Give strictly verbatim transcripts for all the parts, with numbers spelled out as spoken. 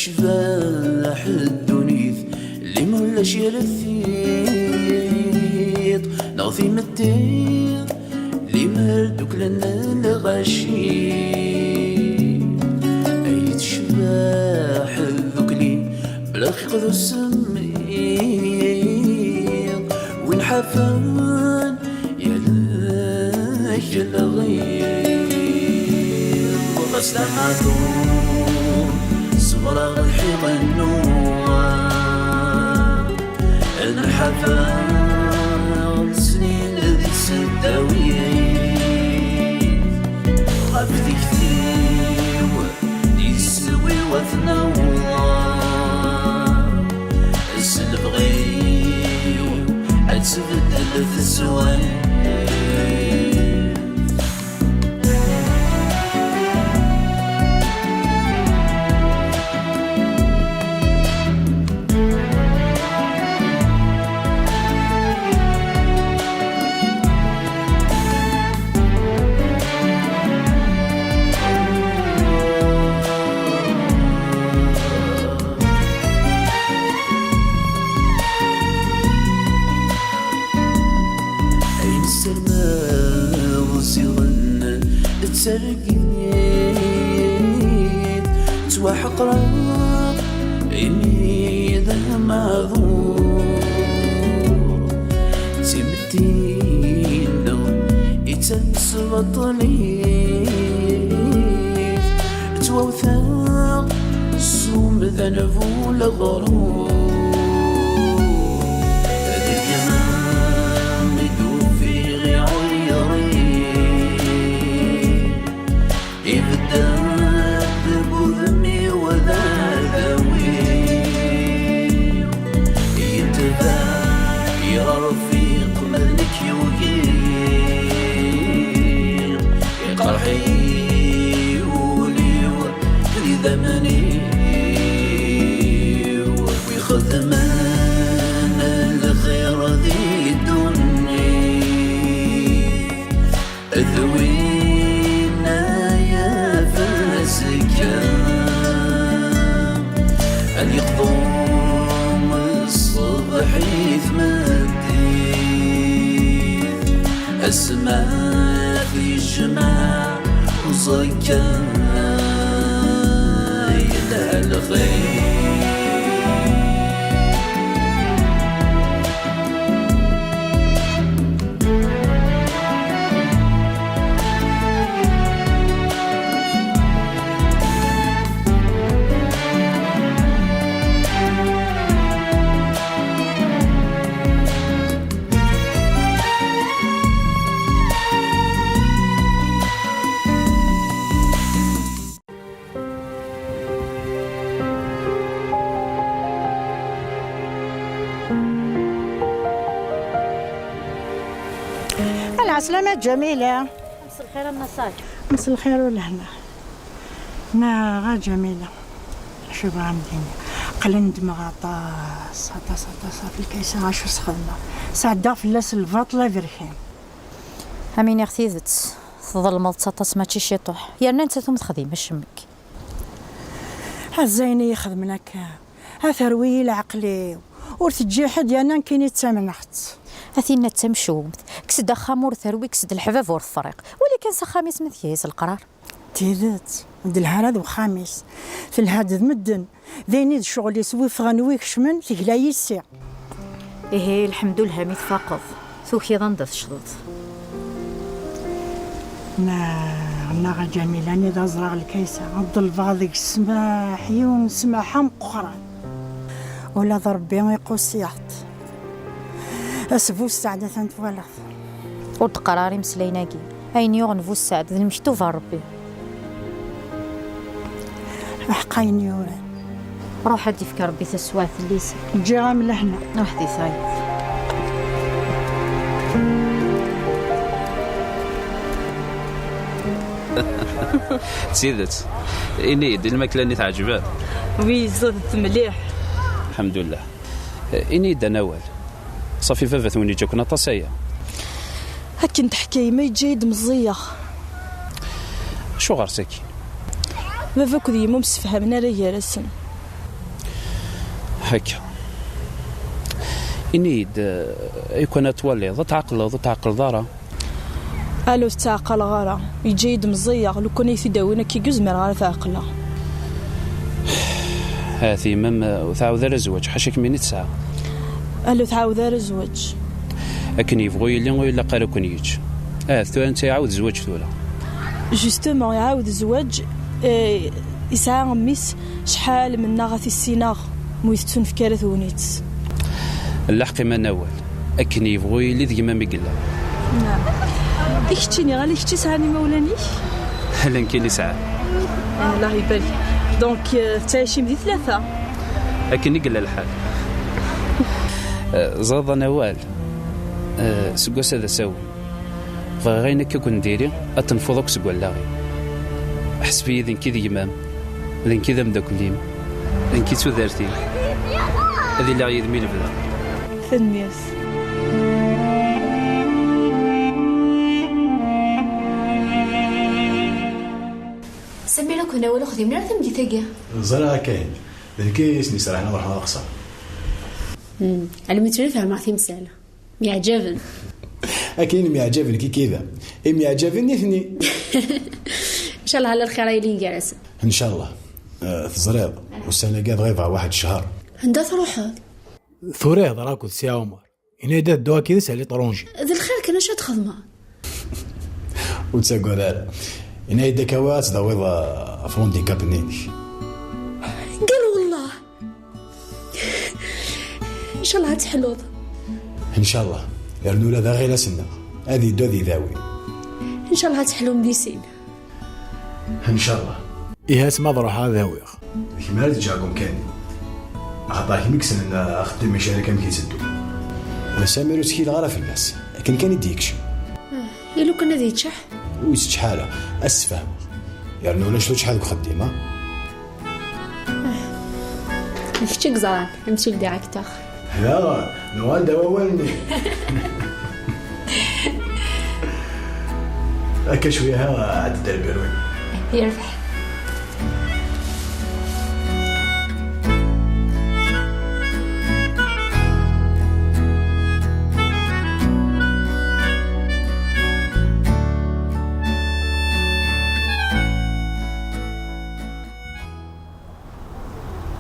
Tecbeḥ ddunit, limer ulac yir tiṭ neɣ timetti, limer duklen lɣaci. Ay tecbeḥ dukli, bla lxiq d usemmiḍ, win ḥafen yal akelɣiḍ. Ɣas d amaɛṭur, ṣebreɣ lḥiɣ nnuɣ. Nḥafa snin di tseddawit, ɣef tikti-w, yeswi wat nawḍa. S lebɣi-w ad tbeddel teswiɛt. Ayen ssermaɣ ziɣen d targit, ttwaḥeqreɣ imi d amaɛḍur. D timetti-nneɣ i d tamesbaṭlit, ttwawteɣ s umdan bu leɣrur. Deg yemma i d-ufiɣ iɛuyeṛ-iw, ibedden deg wudem-iw d adaw-iw. Yetbeɛ yerfiq ma d nekk yugi, iqerḥ-iyi wul-iw d idammen-iw. Wi xedmen lxir di ddunit, d winna yaf azekka, ad yeqḍu ṣṣbeḥ i tmeddit, asma tijmeɛ uẓekka yelha lxir. Ɛelɛeslama a Ǧamila. Mselxir a Nna Ṣaḥ. Mselxir u lehna. Neɣ a Ǧamila, acu bɣa m-d-iniɣ? Aql-i nedmeɣ aṭas, aṭas, aṭas ɣef lkaysa, acu sxedmeɣ. Sɛeddaɣ fell-as lbaṭel aberkan. Am iniɣ tidet, tḍelmeḍ-tt aṭas, mačči ciṭuḥ. Yerna nettat ur m-texdim acemmek. Azzayen i yi-xedmen akka. A terwi-yi leɛqel-iw. Ur teǧǧi ḥedd, yerna nekkini ttamneɣ-tt. A tinna d tamcumt, kkes-d axxam ur terwi, kkes-d leḥbab ur tefriq. Wali kan s axxam-is ma tga-yas leqrar. D tidet, d lhara d uxxam-is. Telha-d d medden. D ayen i d ccɣel-is, wi ffɣen wi kecmen, tegla yis-i. Ihi, lḥemdullah mi tfaqeḍ, tukiḍ anda tecḍeḍ. Neɣ, neɣ a Ǧamila, anida ẓriɣ lkaysa, ḍelbeɣ deg ssmaḥ, yiwen ssmaḥ ameqqran. Ula d Ṛebbi iquṣṣ-yaɣ-d. Asbu sseɛd atan twalaḍ. Ur d-qqar ara imeslayen-agi. Ayen yuɣen bu sseɛd d lmektub n Ṛebbi. Aḥeqq ayen yuran. Ruḥ ad d-ifk Ṛebbi taswiɛt n liser. Ǧǧiɣ-am lehna. Ruḥ di tayeḍ. D tidet. Ini-yi-d, lmakla-nni teɛǧeb-am? Wi, ẓidet mliḥ. Lḥemdullah. Ini-yi-d anawal. Ṣafi baba-twen yeǧǧa-ken aṭas aya. Akken teḥka yemma, yeǧǧa-yi-d meẓẓiyeɣ. Acuɣer sakkin? Baba akked yemma ur msefhamen ara gar-asen. Akka. Ini-yi-d, eh, akken ad twaliḍ, ad tɛeqleḍ, ur tɛeqleḍ ara. Ala, ur tettɛaqaleɣ ara. Yeǧǧa-yi-d meẓẓiyeɣ, lukan ay t-id-awin akka, ur zmireɣ ara ad t-ɛeqleɣ. Ahat yemma-m, eh, ur tɛawed ara zzwaǧ, ḥaca kemm ini tesɛa. Ala, ur tɛawed ara zzwaǧ. Akken yebɣu yili, ur ilaq ara ad ken-yeǧǧ. Ahat tura netta iɛawed zzwaǧ tura. Justement, iɛawed zzwaǧ, eh, yesɛa mmi-s, acḥal mennaɣ ad t-issineɣ, mu yettunefk ara tegnit. Lḥeqq iman awal, akken yebɣu yili d gma-m i yella. I keččini, ala kečč i sɛan imawlan-ik? Ala nekkini sɛan. Eh, Allah ibarik. Donc, eh, tettɛicim di tlata? Akken i yella lḥal. Eh, ẓriḍ a Nawal, eh, seg wass-a d asawen. Bɣiɣ ayen akka ken-diri, ad tenfuḍ akk seg wallaɣ-iw. Ḥseb-iyi d nekk i d gma-m, d nekk i d ameddakel-im, d nekk i d tudert-im. Ad iliɣ yid-m i lebda. Tanemmirt. Samir akked Nawal ur xdimen ara tameddit-agi. Ẓriɣ akka, d nekk i sen-iserḥen ad ruḥen ad qṣer. Hmm, almi tura fehmeɣ timsal. Myeɛjaben. Akken i myeɛjaben kikida, i myeɛjaben nitni. Ncallah ala lxir ay yilin gar-asen. Ncallah. Eh, teẓriḍ, ussan-agi ad ɣibeɣ waḥed ccher. Anda truḥeḍ? Turiḍ ara akked Si Ɛumar. Ini-d ad dduɣ akkid-s ar l'étranger. D lxir kan, acu ad txedmeḍ? Ur ttagad ara. Ini-d akka ad tdawiḍ, eh, ɣef l'handicap-nni-inek. Qal wallah. Ncallah ad teḥluḍ. Ncallah. Yernu ula d aɣilas-nneɣ ad yeddu ad idawi. Ncallah ad teḥlum di sin. Ncallah. Ihi asma ad ruḥeɣ ad awiɣ. D kemm ara d-ǧǧeɣ deg umkan-nni. Axaṭer kemm i yessnen axeddim-ik amek i yetteddu. D Samir ur ttkileɣ ara fell-as. Akken kan i d-yekcem. Ah, i lukan ad yeččeḥ? Ur yeččeḥ ara. Ad s-sfehmeɣ. Yernu ulac tuččḥa deg uxeddim, ha? D kečč i yeẓran, monsieur le directeur. Daɣen, nuɣal-d ɣer wawal-nni. Akka cwiya, ha, ɛeddi-d ar lbiru-nni. Yerbeḥ.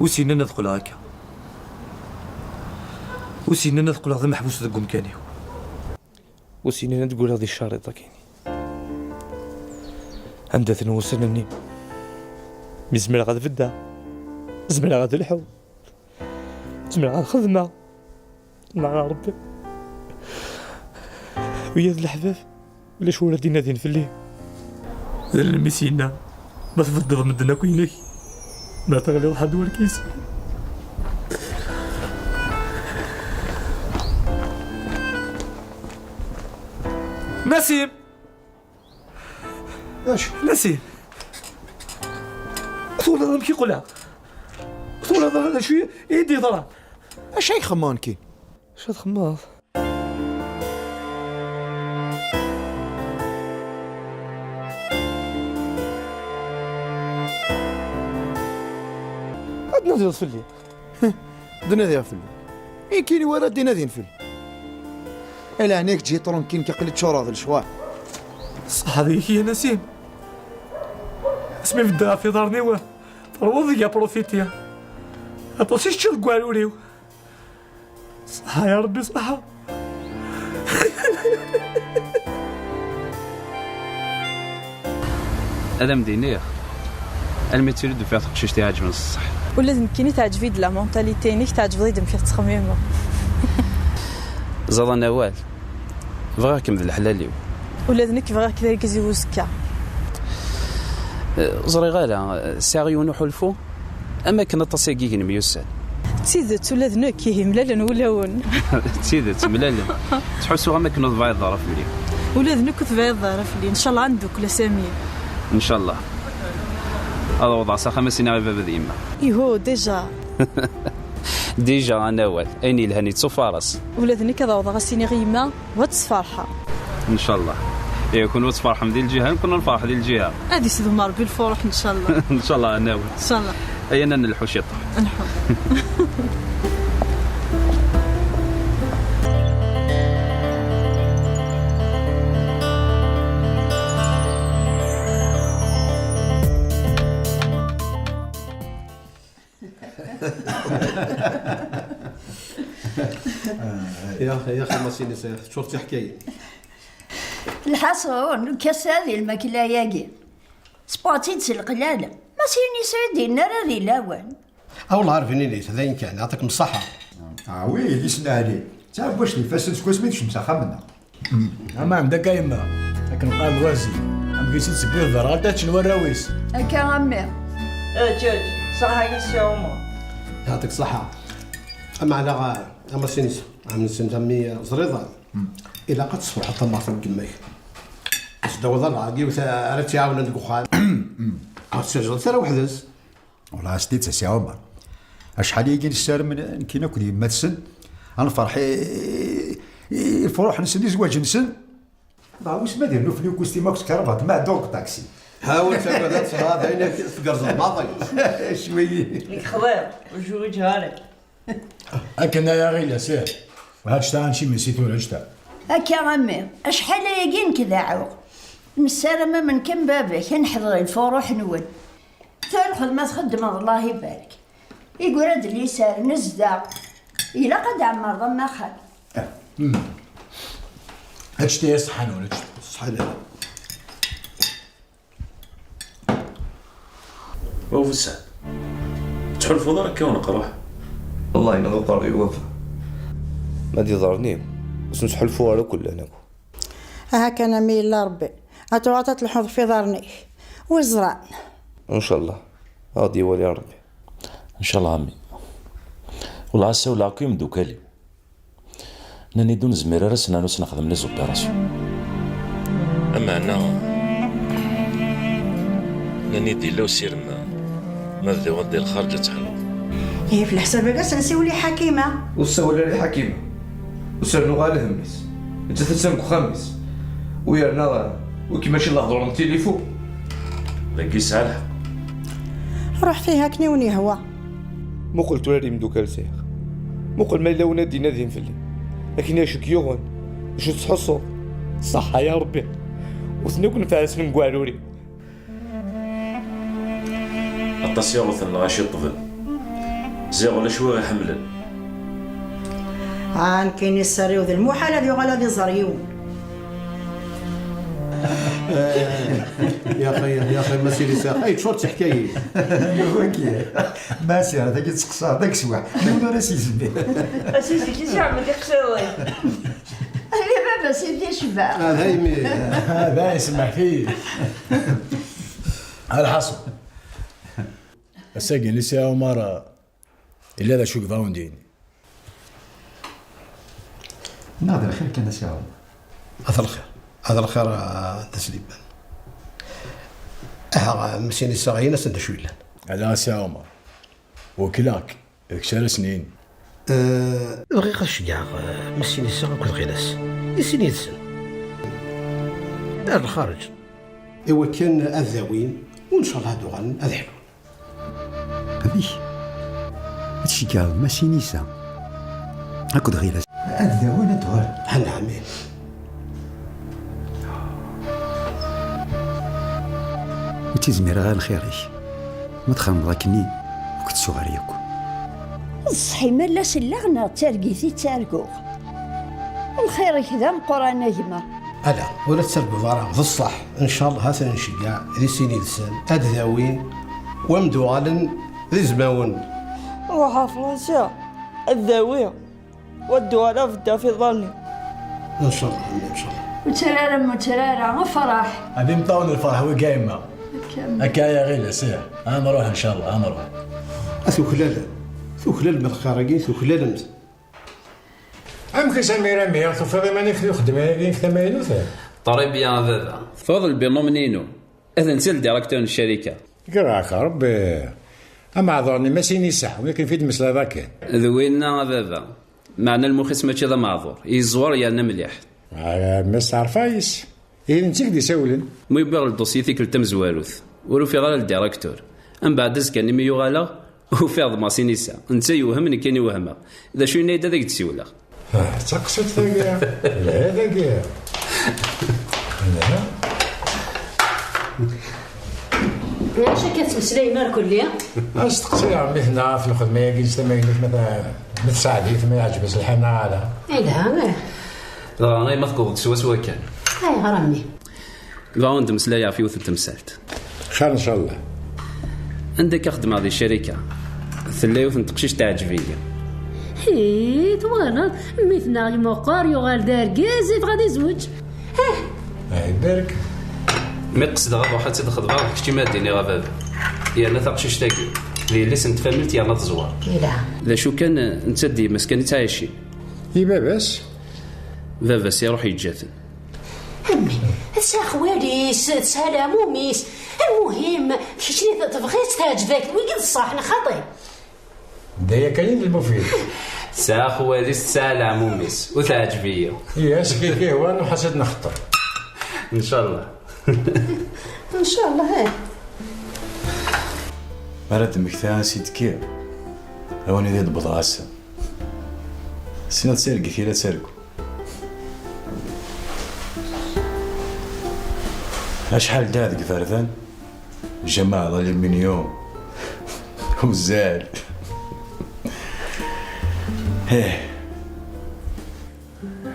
Ur s-yennan ad qqleɣ akka. Ur s-yennan ad qqleɣ d ameḥbus deg umkan-iw. Ur s-yennan ad ggulleɣ di ccer iḍ-agi. Anda-ten wussan-nni? Mi zemreɣ ad beddeɣ, zemreɣ ad lḥuɣ, zemreɣ ad xedmeɣ. Neɣ a Ṛebbi, wiyaḍ leḥbab, ulac ur ad d-inadin fell-i. D lmeskin yenna, ma tbeddeḍ medden akk inek, ma teɣliḍ ḥedd ur k-yessin. Nasim! Acu? Nasim! Twalaḍ amek i qqleɣ? Twalaḍ d acu i d-yeḍran? Acu ay xemmeɣ nekki? Acu txemmeḍ? Ad d-nadiḍ fell-i. D-nadiɣ fell-i. Ikini wara d-inadin fell-i. Ala, ɛni kečč tranquille, aql-i ččureɣ d lecɣal. Ṣṣeḥ deg-k ya Nasim. Asmi beddeɣ ɣef iḍarren-iw, terwiḍ deg-i aprofiti. Aṭas i teččiḍ deg uɛrur-iw. Ṣṣeḥḥa ya Ṛebbi, ṣṣeḥḥa. Ad am-d-iniɣ, almi d tili d-ufiɣ taqcict iɛeǧben s ṣṣeḥ. Ula d nekkini teɛǧeb-iyi-d la mentalité-inek, teɛǧbeḍ-iyi-d amek i tettxemmimeḍ. Ẓaḍ a Nawal, bɣiɣ-kem d leḥlal-iw. Ula d nekk bɣiɣ-k d argaz-iw uzekka. Eh, ẓriɣ ara, eh, sɛiɣ yiwen uḥulfu, am akken aṭas-agi i nemyussan. D tidet, ula d nekk, ihi mlalen wulawen. D tidet, mlalen. Ttḥussuɣ am akken ur tebɛideḍ ara fell-i. Ula d nekk ur tebɛideḍ ara fell-i. Ncallah ad ndukkel a Sami. Ncallah. Ad awḍeɣ s axxam ad s-iniɣ i baba d yemma. Iho, déjà. Déjà, a Nawal, ayen yelhan yettufaṛas. Ula d nekk ad awḍeɣ ad s-iniɣ i yemma, wa tesferḥeḍ. Ncallah. Ihi, kun ur tferḥem di lǧiha, nekkni ad nferḥ di lǧiha. Ad isdem Ṛebbi lfuruḥ, ncallah. Ncallah, a Nawal. Ncallah. Ay-a n-, nelḥu ciṭuḥ. Yaxi, yaxi, Masinisa, teččur d tiḥkayin. Lḥaṣun, ukasa di lmakla-agi. Sbuɣ-tt-id s leqlal. Masinisa ur d-yenni ara di lawan. A wellah ar bnin-is, d ayen kan, yeɛṭikem ṣṣeḥḥa. Ah oui, yelli-s n Ɛli. D taɛebbuct n ifassen seg wasmi tekcem s axxam-nneɣ. Ama ɛemda akka yemma, akken qqaren wazi, amek i tt-id-tewwiḍ d rɣalt ad ččen warraw-is. Akka a mmi. Eǧǧ, eǧǧ, ṣaḥa-yi Si Ɛumar. Yeɛṭik ṣṣeḥḥa. Ameɛna, a Masinisa, ɛemmi-s n tammi ẓriḍan. Ilaq ad tesferḥeḍ tamart n yemma-k. Ad s-d-tawiḍ alɣa n yiwet ara tt-iɛawnen deg uxxam. Ur tettɛejjiḍ ara weḥd-s. Wala as-d-itt a Si Ɛumar. Acḥal-agi nessarem nekkini akked yemma-tsen, ad nferḥ i, i, i lefruḥ-nsen, i zzwaǧ-nsen. Dɣa wissen ma d yernu fell-i ukustim akked tkerbaṭ ma ɛedduɣ deg uṭaksi. Ḥawel ttagad ad tefɣeḍ ayen tgerrzeḍ maḍi. Cwiyi. Nekk xḍiɣ, ur zwiǧeɣ ara. Akken ay aɣilas, ih. Ur ḥaǧet ara ad ncimmi si tura, ǧta. Akka a mmi, acḥal ayagi nekk d aɛuɣ. Nessaram am nekk am baba-k ad neḥḍer i lfuruḥ-nwen. Tura lxedma txeddmeḍ, Allah ibarek. Iggra-d liser, nezdeɣ. Ilaq ad ɛemmreḍ am axxam. Ǧǧet-iyi ṣṣeḥḥa-nwen, ǧǧet. Ṣṣeḥḥa-nwen. Wa Busaɛd, ur tettḥulfuḍ ara akka i uneqruḥ? Wallahi neɣ uqerru iwata. Ma d iḍarren-iw, ur sen-ttḥulfuɣ ara akk llan akk. Aha kan a mmi yella Rebbi, ad tuɣaleḍ ad telḥuḍ ɣef iḍarren-ik. Wi ẓran? Ncallah, ad ɣ-d-iwali Rebbi. Ncallah a mmi. Wellah ass-a ssawleɣ akk i imeddukal-iw. Nnan-iyi-d ur nezmir ara ad s-nernu ad s-nexdem les opérations. Ameɛna, nnan-iyi-d yella usirem ma bdiɣ-d di lxarǧ ad teḥluḍ. Ihi f leḥsab-agi ad s-nsiwel i Ḥakima. Ur ssawal ara i Ḥakima. Ur s-rennuɣ ara lhemm-is. Nettat attan deg uxxam-is. U yerna, wi k-mačči d ahdur n tilifu. Dagi yesɛa lḥeqq. Ruḥ fiha akken i wen-yehwa. Muqel tura ar imeddukal sɛiɣ. Muqel ma yella win ad d-inadin fell-i. Akken acu k-yuɣen? Acu tettḥussuḍ? Ṣaḥḥa ya Rebbi. Ur ten akk nefɛen s lemguɛruri. Aṭas i ɣuten lɣaci ṭṭben. Ziɣ ulac wi ɣ-iḥemmlen. Ah, nekkini sser-iw d lmuḥal ad yuɣal ad iẓer yiwen. Yaxi, yaxi, Masinisa, ay, teččur d tiḥkayin. Wagi, Masi, dagi tettqeṣṣer, dagi swaḥ. Yiwen ur as-yezmir. Asisek i s-iɛemmed iqsiḍen. Ala baba-s i d-icba. Ah, daymi. Ah, da yesmeḥ-iyi. Alḥaṣun. Ass-agi, Lisiɛ Umar, yella d acu yebɣa wen-d-yini. Neɣ d lxir kan, a Si Ɛumar. At lxir. At lxir, a Dda Sliman. Aha, Masinisa, ini-asen d acu yellan. Ala a Si Ɛumar. Wekkleɣ-k. D kečč ara sen-yini. Eh, bɣiɣ ad ceggɛeɣ, eh, Masinisa akked Ɣilas. I sin yid-sen. Ar lxareǧ. I wakken ad dawin, u ncallah ad uɣalen ad ḥlun. Amek? Ad tceggɛeḍ Masinisa akked Ɣilas? Ad dawin ad uɣalen. Anɛam. Ur ttizmireɣ ara lxir-ik. Ma txedmeḍ akkenni, ur k-ttuɣ ara yakk. D ṣṣeḥ imalas lliɣ neɣ d targit i ttarguɣ? Lxir-ik d ameqqran a gma. Ala, ur la tettarguḍ ara, d ṣṣeḥ. Ncallah ad ten-nceggeɛ di sin yid-sen, ad dawin, u ad d-uɣalen d izmawen. Ruḥ a Fransa, ad dawi, u ad d-uɣaleɣ beddeɣ f iḍarren-iw. Ncallah, ncallah. Ur ttararem, ur ttarara, afraḥ. Ad imeṭṭawen lferḥ wigi a yemma. Akka. Akka ay aɣilas, ih. Ad nruḥ ncallah, ad nruḥ. A tuklal, tuklalem lxir-agi, tuklalemt. Amek i Samir a mmi, tufiḍ iman-ik di uxeddim-agi tamaynut? Très bien a baba. Teffeɣ-d lbinum-nni-inu. Ad ntel directeur n ccarika. Greɣ-ak Rebbi. Ameɛḍur-nni Masinisa, win akken fi d-meslayeḍ akken. D winna a baba. Meɛna lmux-is mačči d ameɛḍur. Yeẓwer yerna mliḥ. Ah, Mister Fayes. Ihi d netta i k-d-isawlen. Mi wwiɣ ldosi tikkelt tamezwarut, ur ufiɣ ara ldirektur. Mbeɛd azekka-nni mi uɣaleɣ, ufiɣ d Masinisa. Netta yewhem, nekkini wehmeɣ. D acu yenna-yi-d ad ak-d-siwleɣ? Ah, d taqsiṭ tagi. Lha tagi. Lha. Acu akka tettmeslayem ar kulli? Asteqsi a mmi-tneɣ ɣef lxedma-agi s tamaynut ma ta-, ma tsaɛed-it, ma yeɛǧeb-as lḥal neɣ ala. Ilha, ih. Dɣa ay ma tewweḍ-d swaswa kan. Ayɣer a mmi? Dɣa ur d-mmeslay ɣef yiwet n temsalt. Xir ncallah. Anda akka xeddmeɣ di ccarika, tella yiwet n teqcict teɛǧeb-iyi. Hi, twalaḍ, mmi-tneɣ yemmuqer, yuɣal d argaz, yebɣa ad izweǧ. Hah. Ay, barek. Mi qesdeɣ ad ruḥ ad tt-id-xeḍbeɣ, d kečč i m-ad d-iniɣ a baba. Yerna taqcict-agi, d yelli-s n tfamilt yerna teẓwer. Yelha. D acu kan, netta d yemma-s kan i ttɛicin. I baba-s? Baba-s iruḥ yeǧǧa-ten. A mmi, tesɛa xwali-s, tesɛa leɛmum-is. Lmuhim, d keččini tebɣiḍ teɛǧeb-ak, wigi d ṣṣeḥ, neɣ xaṭi? D aya kan i d lmufid. Tesɛa xwali-s, tesɛa leɛmum-is, ur teɛǧeb-iyi. Iya, seg-k ihwa, nruḥ-as ad nxeṭṭer. Ncallah. Ncallah, eh. Mi ara d-mmektiɣ ansi d-kkiɣ, awani di d-wwḍeɣ ass-a. Sina d targit i la ttargu. Acḥal da deg iberdan, jamaɛ d aluminium, uzzal. Eh.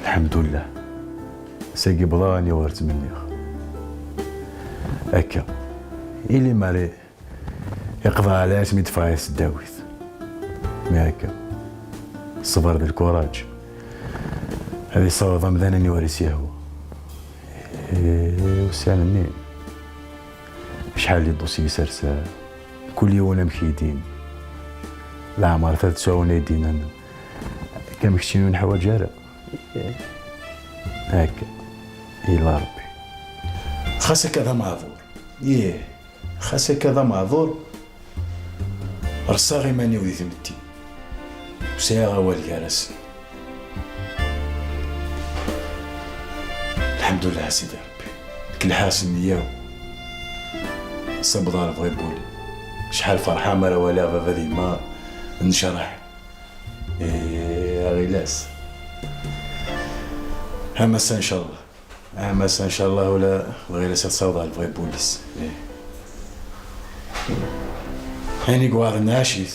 Lḥemdullah. Sagi bḍa aniwer ttmenniɣ. Akka. Ili mari. Iqḍeɛ ɛla asmi d-ffɣeɣ i tesdawit. Mi akka, ṣṣber d lkuraǧ ad yessaweḍ amdan aniwer i s-yehwa. Eh, ussan-nni, acḥal n iḍusi i serseɣ, kul yiwen amek i d-yenna. Leɛmer ta d ttɛawan ay d-yennan, akka am keččini ur neḥwaǧ ara. Akka, yella Rebbi. Xas akka d ameɛḍur. Ih. Xas akka d ameɛḍur, rṣaɣ iman-iw di tmetti. Ur sɛiɣ awal gar-asen. Lḥemdullah a Sidi Ṛebbi. Deg lḥaṣ nniya-w, sawḍeɣ lebɣi n wul-iw. Acḥal ferḥeɣ mi ara waliɣ baba d yemma necreḥ. Eh, aɣilas. Am ass-a, ncallah. Am ass-a, ncallah, ula d aɣilas ad sawḍeɣ lebɣi n wul-is. Eh. Ayen i iweɛren nɛac-it.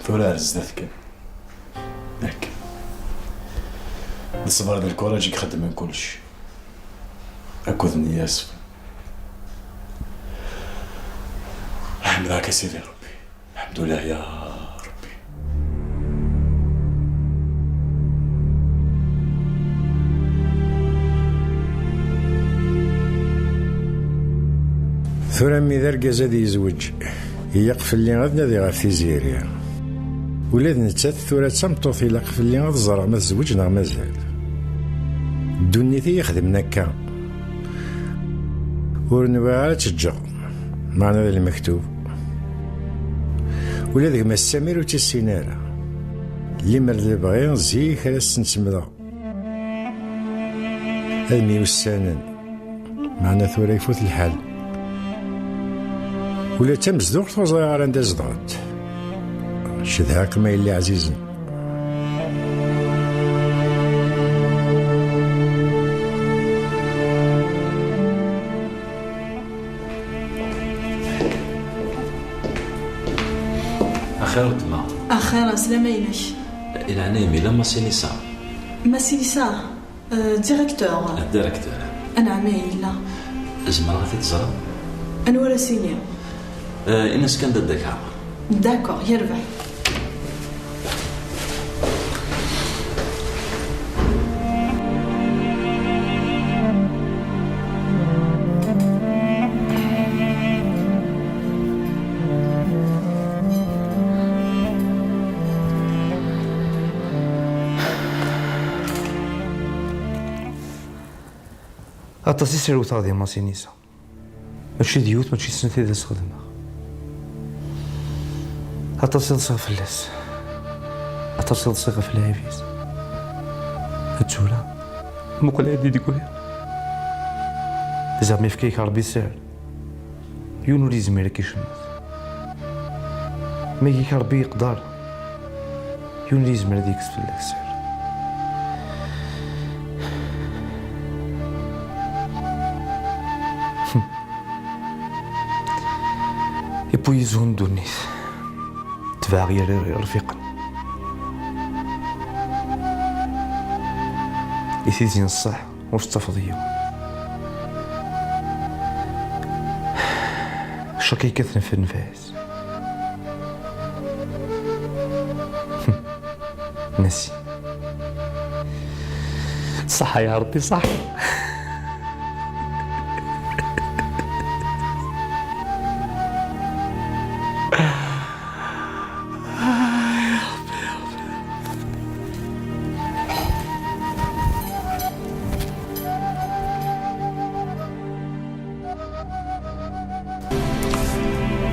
Tura ar zdat kan. Akka. D ṣṣber d lkuraǧ i ixeddmen kullec. Akked nniya ṣṣfan. Ḥemdeɣ-k a Sidi Ṛebbi. Lḥemdullah ya Ṛebbi. Tura mi d argaz ad yezweǧ, ilaq fell-i ad nadiɣ ɣef tiziri. Ula d nettat tura d tameṭṭut, ilaq fell-i ad ẓreɣ ma tezweǧ neɣ mazal. Ddunit i yi-xedmen akka. Ur nwiɣ ara ad tt-ǧǧeɣ, meɛna d lmektub. Ula d gma-s Samir ur tt-issin ara. Limer d lebɣi, zik ara s-tt-semdeɣ. Ad myussanen, meɛna tura ifut lḥal. Ula d tamezduɣt ur ẓriɣ ara anda zedɣent. Cedhaɣ-kem a yelli ɛzizen. Axir weltma. Axir, slama-inek. I leɛnaya-m, yella Masinisa? Masinisa, euh, directeur. Ah, directeur. Anɛam, ihi yella. Zemreɣ ad t-id-ẓreɣ? Anwa ara s-iniɣ? Euh, in-as kan d adda-k Ɛmer. D'accord, yerbeḥ. Aṭas i srewteɣ di Masinisa. Mačči d yiwet, mačči d snat i d as-xedmeɣ. Aṭas i ḍsiɣ fell-as. Aṭas i ḍsiɣ ɣef lɛib-is. D tura, muqel ayen i d-gwiɣ. Ziɣ mi yefka-yak Ṛebbi sser, yiwen ur yezmir ad k-icemmet. Ma yik Ṛebbi yeqder, yiwen ur yezmir ad yekkes fell-ak sser. Iwwi-yi zzhu n ddunit, tebɛeɣ yir rfiqen. I tizi n ṣṣeḥ ur tettafeḍ yiwen. Caki yekkaten ɣef nnfas. Nasi. Ṣaḥa ya Ṛebbi, ṣaḥa.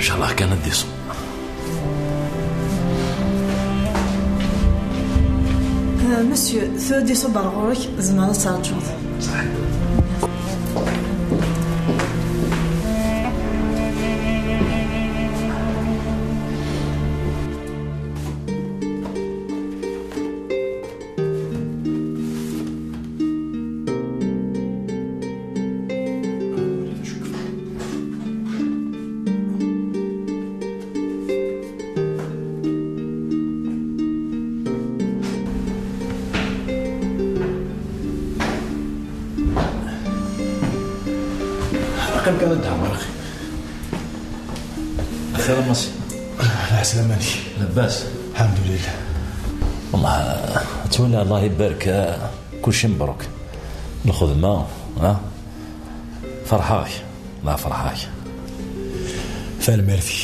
Ncallah kan ad d-iṣu. Euh, monsieur, tura ad d-iṣu ɣer ɣur-k, tzemreḍ ad terǧuḍ. Aql-ik ara d-ɛemreɣ. Axir a Massi. Lɛeslama-nnek. Labas. Lḥemdulillah. Wellah, ttwaliɣ Allah ibarek, kulci mebruk. Lxedma, ha? Ferḥeɣ-ak. Allah ferḥeɣ-ak. Tanemmirt-ik.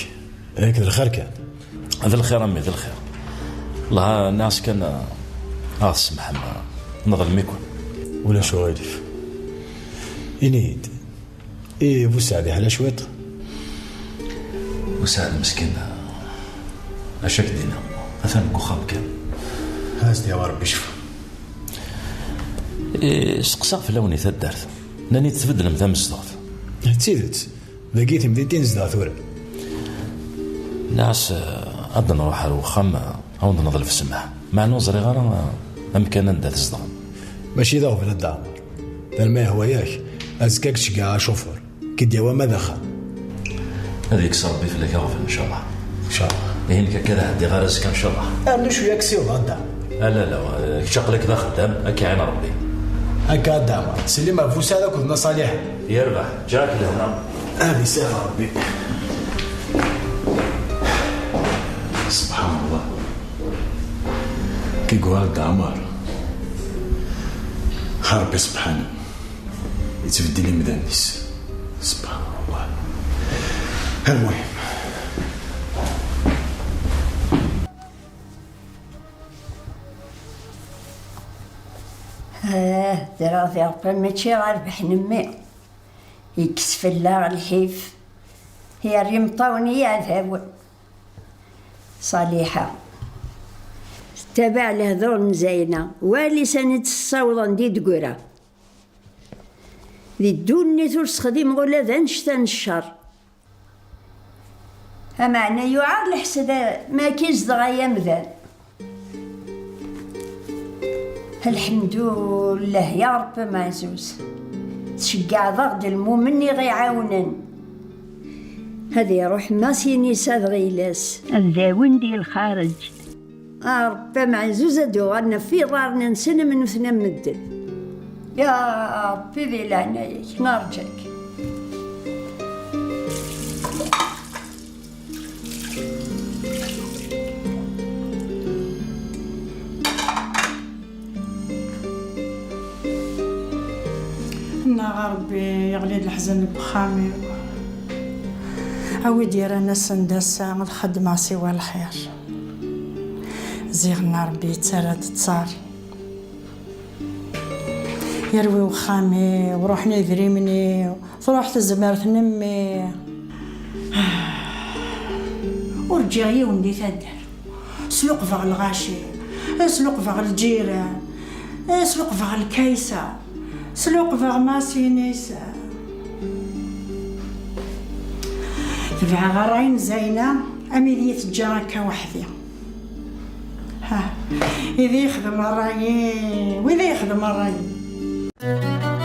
Yak d lxir kan. D lxir a mmi, d lxir. Allah, nniɣ-as kan, ad ɣ-tsemḥem, neḍlem-iken. Ulac uɣilif. Ini-yi-d, i Busaɛd yeḥla cwiṭ? Busaɛd meskin, acu ak-d-iniɣ, atan deg uxxam kan. Ad as-d-yawi Ṛebbi ccfa. I, steqsaɣ fell-awen di taddart. Nnan-iyi-d tbeddlem tamezduɣt. D tidet. Dagi i temdint i nezdeɣ tura. Nniɣ-as, eh, ad nruḥ ar wexxam, eh, ad wen-d-neḍleb ssmaḥ. Meɛna ur ẓriɣ ara, eh, amkan anda tzedɣem. Mačči d aɣbel a Dda Ɛmer. Talma yehwa-yak, azekka ad k-ceggɛeɣ acufur. K-id-yawi ama d axxam. Ad yekkes Ṛebbi fell-ak aɣbel, ncallah. Ncallah. Ihi nekk akka ad ɛeddiɣ ar azekka, ncallah. Rnu cwiya kkes-iḍ a Dda Ɛmer. Ala, ala, eh, kečč aql-ak d axeddam, ad k-iɛin Ṛebbi. Akka a Dda Ɛmer. Slim ɣef Busaɛd akked Nna Ṣaliḥa. Yerbeḥ, ǧǧiɣ-ak lehna. Ad isahel Ṛebbi. Subḥan Allah. Ki yuɣal Dda Ɛmer. Ṛebbi subḥanu yettbeddil imdanen-is. Subḥan Allah. Almuhim. Ah, ddreɣ di Ṛebbi, mačči ɣer rrbeḥ n mmi. Yekkes fell-aɣ lḥif, yerra imeṭṭawen i yiɛdawen. Ṣaliḥa tettabaɛ lehdur n Zayna, wali sani tt-ssawḍen di tgura. Di ddunit ur sexdimeɣ ula d annect-a n ccer. Ameɛna yuɛer leḥsed ma akka i zedɣeɣ ay amdan. Lḥemdullah ya Ṛebbi ameɛzuz, tceggɛeḍ-aɣ-d lmumen i ɣ-iɛawnen. Ad iṛuḥ Masinisa d Ɣilas. Ad dawin di lxareǧ. A Ṛebbi ameɛzuz, ad uɣalen ɣef iḍarren-nsen am nutni am medden. Ya Ṛebbi, di leɛnaya-k, nerǧa-k. Neɣ a Ṛebbi, yeɣli-d leḥzen deg uxxam-iw. A wi d-yerran ass-n d ass-a ad xeddmeɣ siwa lxir. Ziɣen Ṛebbi yettarra-d ttar. Yerwi uxxam-iw, ruḥen idrimen-iw, truḥ tezmert n mmi. Ur ǧǧiɣ yiwen di taddart. Sluqbeɣ lɣaci, sluqbeɣ lǧiran, sluqbeɣ lkaysa, sluqbeɣ Masinisa. Tebɛeɣ ṛṛay n Zayna, Am i d iyi-teǧǧa akka weḥd-i. Ha, i d yexdem ṛṛay-i, wid i yexdem ṛṛay-i.